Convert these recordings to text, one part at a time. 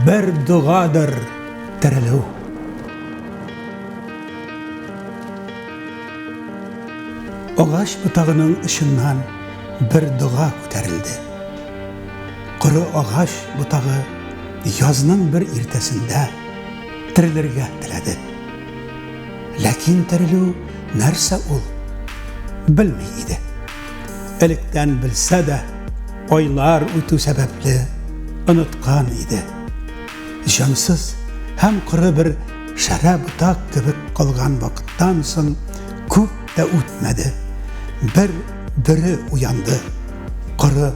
Бер догадыр терелү. Агач ботагының очыннан бер дога күтәрелде. Коры агач ботагы язның бер иртәсендә терелергә теләде. Ләкин терелү нәрсә ул? Белми иде. Электән белсә дә, айлар үтү сәбәпле оныткан иде. Җансыз һәм коры бер шәрә ботак кебек калган вакыттан соң күп тә үтмәде. Бер бөре уянды коры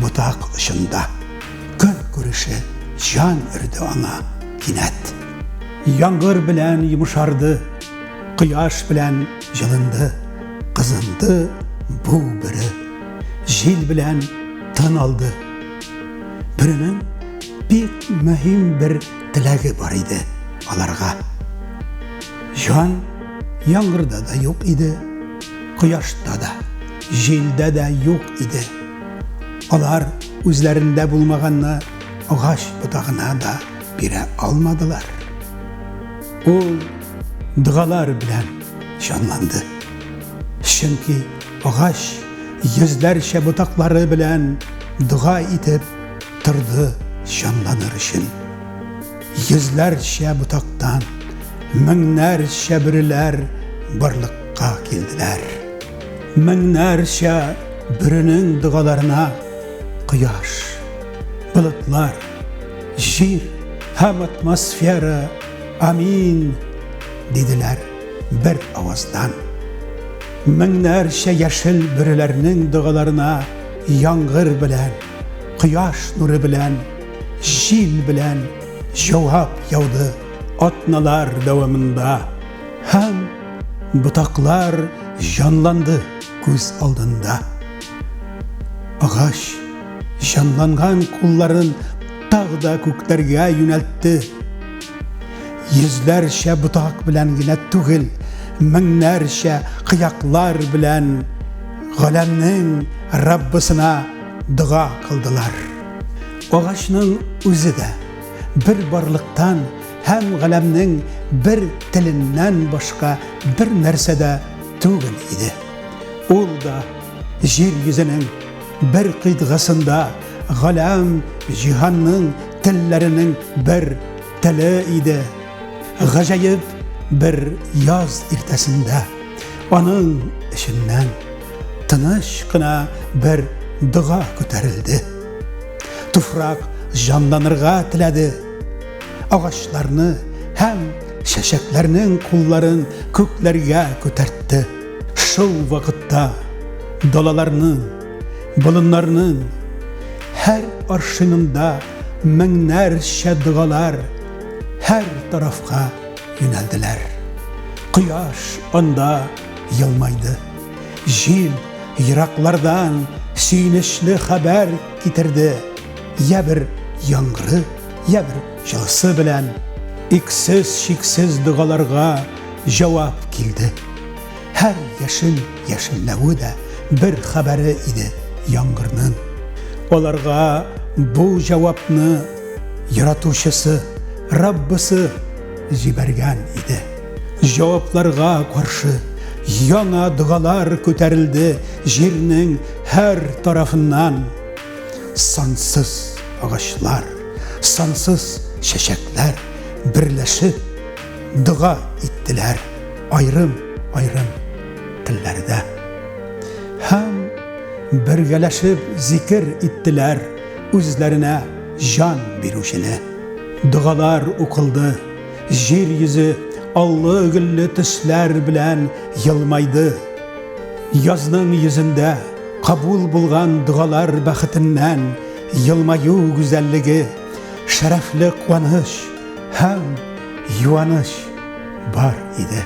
ботак очында. Көн күреше җан өрде аңа кинәт. Яңгыр белән йомшарды, кояш белән җылынды, кызынды бу бөре. Җил белән тын алды. Бөренең бик мөһим бер теләге бар иде аларга. Җан яңгырда да юк иде, кояшта да, җилдә дә юк иде. Алар үзләрендә булмаганны агач ботагына да бирә алмадылар. Ул догалар белән җанланды. Чөнки агач йөзләрчә ботаклары белән дога итеп торды җанланыр өчен. Йөзләрчә ботактан меңнәрчә бөреләр барлыкка килделәр. Меңнәрчә бөренең догаларына кояш, болытлар, җир һәм атмосфера амин диделәр бер аваздан. Меңнәрчә яшел бөреләрнең догаларына яңгыр белән, кояш нуры белән, җил белән җавап яуды атналар дәвамында. Һәм ботаклар җанланды күз алдында. Агач җанланган кулларын тагы да күкләргә юнәлтте. Йөзләрчә ботак белән генә түгел, меңнәрчә кыяклар белән галәмнең Раббысына дога кылдылар. Агачның үзе дә бер барлыктан һәм галәмнең бер теленнән башка бер нәрсә дә түгел иде. Ул да җир йөзенең бер кыйтгасында галәм җиһанның телләренең бер теле иде. Гаҗәеп бер яз иртәсендә аның эченнән тыныч кына бер дога күтәрелде. Туфрак җанланырга теләде. Агачларны һәм чәчәкләрнең кулларын күкләргә күтәртте. Шул вакытта далаларның, болыннарның һәр аршинында меңнәрчә догалар һәр тарафка юнәлделәр. Кояш анда елмайды. Җил ераклардан сөенечле хәбәр китерде. Я бер яңгыры, я бер җылысы белән иксез-чиксез догаларга җавап килде. Һәр яшен яшенләве дә бер хәбәре иде яңгырның. Аларга бу җавапны яратучысы, Раббысы җибәргән иде. Җавапларга каршы яңа догалар күтәрелде җирнең һәр тарафыннан. Сансыз агачлар, сансыз чәчәкләр берләшеп дога иттеләр аерым-аерым телләрдә. Һәм бергәләшеп зикер иттеләр үзләренә җан бирүчене. Догалар укылды, җир йөзе аллы-гөлле төсләр белән елмайды. Язның йөзендә кабул булган догалар бәхетеннән елмаю гүзәллеге, шәрәфле куаныч һәм юаныч бар иде.